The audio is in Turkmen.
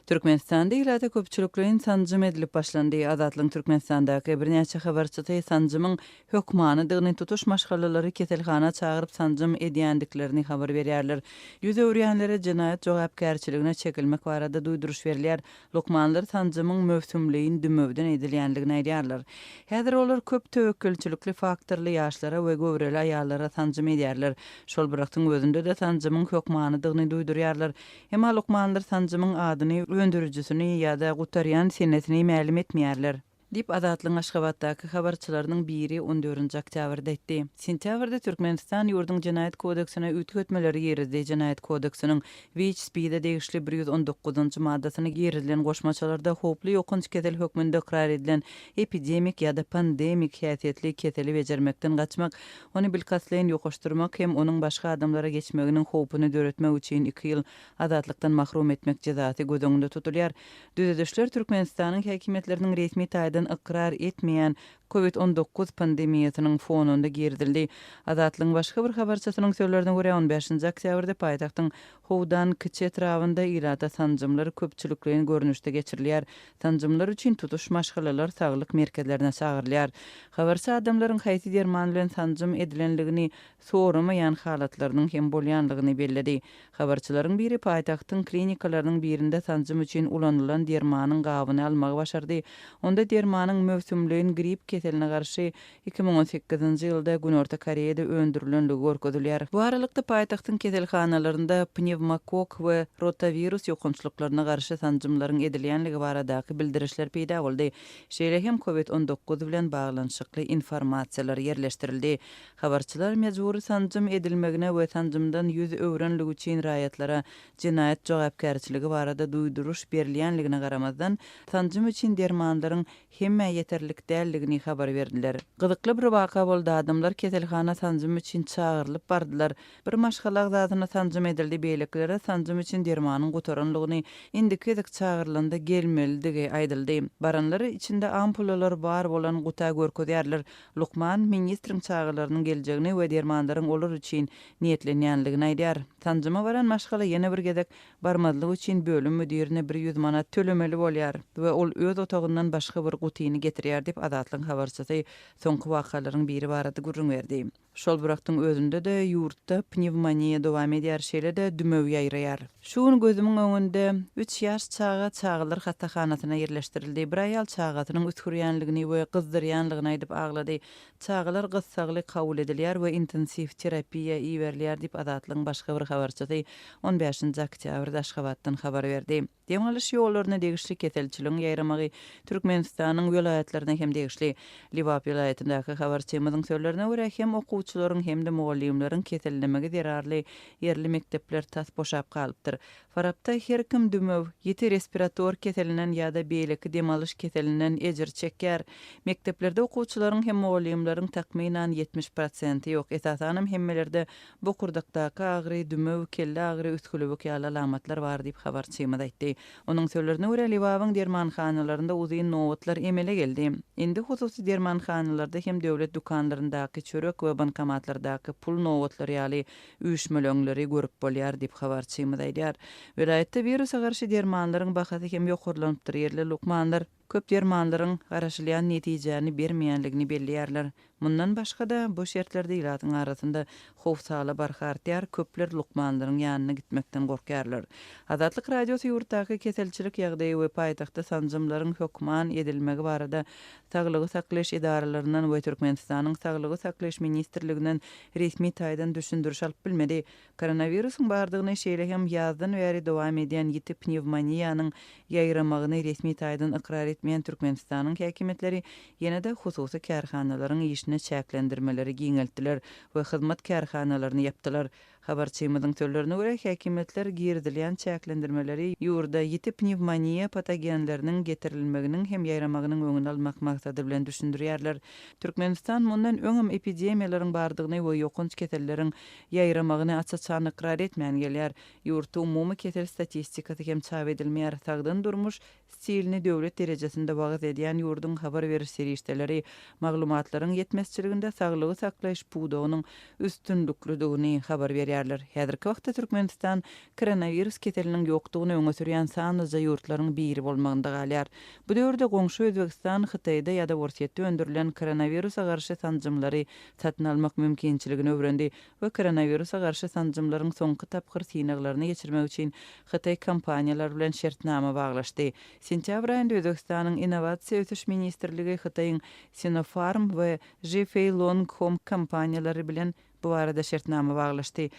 Türkmenistanda ilata köpçülikleýin sanjym edilip başlandy. Azatlygyň Türkmenistandaky birnäçe habarçysy sanjymyň hökmanydygyny, tutuş maşgalalary keselhana çagyryp sanjym edýändiklerini habar berýärler. Ýüz öwürýänlere jenaýat jogapkärçiligine çekilmek barada duýduryş berilýär. Lukmanlar sanjymyň möwsümleýin dümewden edilýändigini aýdýarlar. Häzir olar köp töwekgelçilikli faktorly ýaşlara we göwreli aýallara sanjym edýärler. Şol bir wagtyň özünde-de sanjymyň hökmanydygyny duýdurýarlar. Emma lukmanlar sanjymyň adyny, öndürijisini ýa-da gutarýan senesini mälim etmeýärler. Diýip, Azatlygyň Aşgabatdaky habarçylarynyň biri on dördünji oktýabrda aýtdy. Sentýabrda Türkmenistan ýurduň Jenaýat kodeksine üýtgetmeleri girizdi. Jenaýat kodeksiniň WIÇ-SPID-e degişli 119-njy maddasyna girizilen goşmaçalarda howply ýokanç kesel hökmünde ykrar edilen epidemik ýa-da pandemik häsiýetli keseli bejermekden gaçmak, ony bilkastlaýyn ýokaşdyrmak hem onuň başga adamlara geçmeginiň howpuny döretmek üçin iki ýyl azatlykdan mahrum etmek jezasy göz öňünde tutulýar. Düzedişler Türkmenistanyň häkimiýetleriniň resmi taýdan ykrar etmeýän Covid 19 pandemiýasynyň fonunda girizildi. Azatlygyň başga bir habarçysynyň sözlerine görä, on bäşinji oktýabrda paýtagtyň Howdan kiçi etrabynda ilata sanjymlar köpçülikleýin görnüşde geçirilýär. Sanjymlar üçin tutuş maşgalalar saglyk merkezlerine çagyrylýar. Habarçy adamlaryň haýsy derman bilen sanjym edilenligini soramaýan halatlarynyň hem bolýanlygyny belledi. Habarçylaryň biri paýtagtyň klinikalarynyň birinde sanjym üçin ulanylan dermanyň gabyny almagy başardy. Onda dermanyň möwsümleýin grip keseline garşy 2018-nji ýylda Günorta Koreýada öndürilenligi görkezilýär. Bu aralykda, paýtagtyň keselhanalarynda pnewmokokk we rotawirus ýokançlyklaryna garşy sanjymlaryň edilýänligi baradaky bildirişler peýda boldy. Şeýle hem Covid 19 bilen baglanyşykly informasiýalar ýerleşdirildi. Habarçylar mejbury sanjym edilmegine we sanjymdan ýüz öwrenligi üçin raýatlara jenaýat jogapkärçiligi barada duýduryş berilýänligine garamazdan, sanjym üçin dermanlaryň hemmä ýeterlik däldigini habar berdiler. Gyzykly bir waka boldy, adamlar keselhana sanjym üçin çagyrylyp bardylar. Bir maşgala agzasyna sanjym edildi, beýlekilere sanjym üçin dermanyň gutaranlygyny, indiki gezek çagyrylanda gelmelidigi aýdyldy. Baranlar içinde ampulalar bar bolan guta görkezýärler. Lukman ministriň çagalarynyň geljegini we dermanlaryň olar üçin niýetlenýänligini aýdýar. Sanjyma baran maşgala ýene bir gezek barmazlyk üçin bölüm müdirine 100 manat tölemeli bolýar we ol öz otagyndan başga bir gutyny getirýär diýip, Azatlygyň habarçysy soňky wakalaryň biri barada gürrüň berdi. Şol bir wagtyň özünde-de ýurtda pnewmoniýa dowam edýär, şeýle-de dümew ýaýraýar. Şu gün gözümiň öňünde üç ýaş çaga çagalar hassahanasyna ýerleşdirildi. Bir aýal çagasynyň üsgürýänligini we gyzdyrýanlygyny aýdyp aglady. Çagalar gyssagly kabul edilýär we intensiw terapiýa iberilýär diýip, Azatlygyň başga bir habarçysy on bäşinji oktýabrda Aşgabatdan habar berdi. Dem alyş ýollaryna degişli keselçiligiň ýaýramagy Türkmenistanyň welaýatlaryna hem degişli. Lebap welaýatyndaky habarçymyzyň sözlerine görä, hem okuwçylaryň, hem-de mugallymlaryň kesellemegi zerarly ýerli mekdepler tas boşap galypdyr. Farapda her kim dümew, ýiti respirator keselinden ýa-da beýleki dem alyş keselinden ejir çekýär. Mekdeplerde okuwçylaryň hem mugallymlaryň takmynan 70 prosenti ýok. Esasanam hemmelerde Bokurdakdaky agyry, dümew, kelle agyry, üsgülewük ýaly alamatlar bar diýip, habarçymyz aýtdy. Onuň sözlerine görä, Lebabyň dermanhanalarynda uzyn nobatlar emele geldi. Indi hususy dermanhanalarda hem döwlet dükanlaryndaky çörek we bankomatlardaky pul nobatlary ýaly üýşmeleňleri görüp bolýar diýip, habarçymyz aýdýar. Welaýatda wirusa garşy dermanlaryň bahasy hem ýokarlanypdyr. Ýerli lukmanlar köp dermanlaryň garaşylýan netijäni bermeýänligini belleýärler. Mundan başga-da, bu şertlerde ilatyň arasynda howsala barha artýar, köpler lukmanlaryň ýanyna gitmekden gorkýarlar. Azatlyk Radiosy ýurtdaky keselçilik ýagdaýy we paýtagtda sanjymlaryň hökman edilmegi barada saglygy saklaýyş edaralaryndan we Türkmenistanyň Saglygy saklaýyş ministrliginden resmi taýdan düşündiriş alyp bilmedi. Koronawirusyň bardygyny, şeýle hem ýazdan bäri dowam edýän ýiti pnewmoniýanyň ýaýramagyny resmi taýdan ykrar etmeýän Türkmenistanyň häkimiýetleri ýene-de hususy kärhanalaryň işine çäklendirmeleri giňeltdiler we hyzmat kärhanalaryny ýapdylar. Habarçymyzyň sözlerine görä, häkimiýetler girizilýän çäklendirmeleri ýurda ýiti pnewmoniýa patogenleriniň getirilmeginiň hem ýaýramagynyň öňüni almak maksady bilen düşündirýärler. Türkmenistan mundan öňem epidemiýalaryň bardygyny we ýokanç keselleriň ýaýramagyny aç-açan ykrar etmän gelýär. Ýurtda umumy kesel statistikasy hem çap edilmeýär. Sagdyn durmuş stilini döwlet derejesinde wagyz edýän ýurduň habar beriş serişdeleri maglumatlaryň ýetmezçiliginde saglygy saklaýyş pudagynyň üstünliklidigini habar berýär. berýärler. Häzirki wagtda Türkmenistan koronawirus keseliniň ýokdugyny öňe sürýän sanlyja ýurtlaryň biri bolmagynda galýar. Bu döwürde goňşy Özbegistan Hytaýda ýa-da Orsýetde öndürilen koronawirusa garşy sanjymlary satyn almak mümkinçiligini öwrendi we koronawirusa garşy sanjymlaryň soňky tapgyr synaglaryny geçirmek üçin hytaý kompaniýalary bilen şertnama baglaşdy. Sentýabr aýynda Özbegistanyň Innowasiýa ösüş ministrligi Hytaýyň Sinopharm we Zhifei Longcom kompaniýalary bilen bu barada şertnama baglaşdy.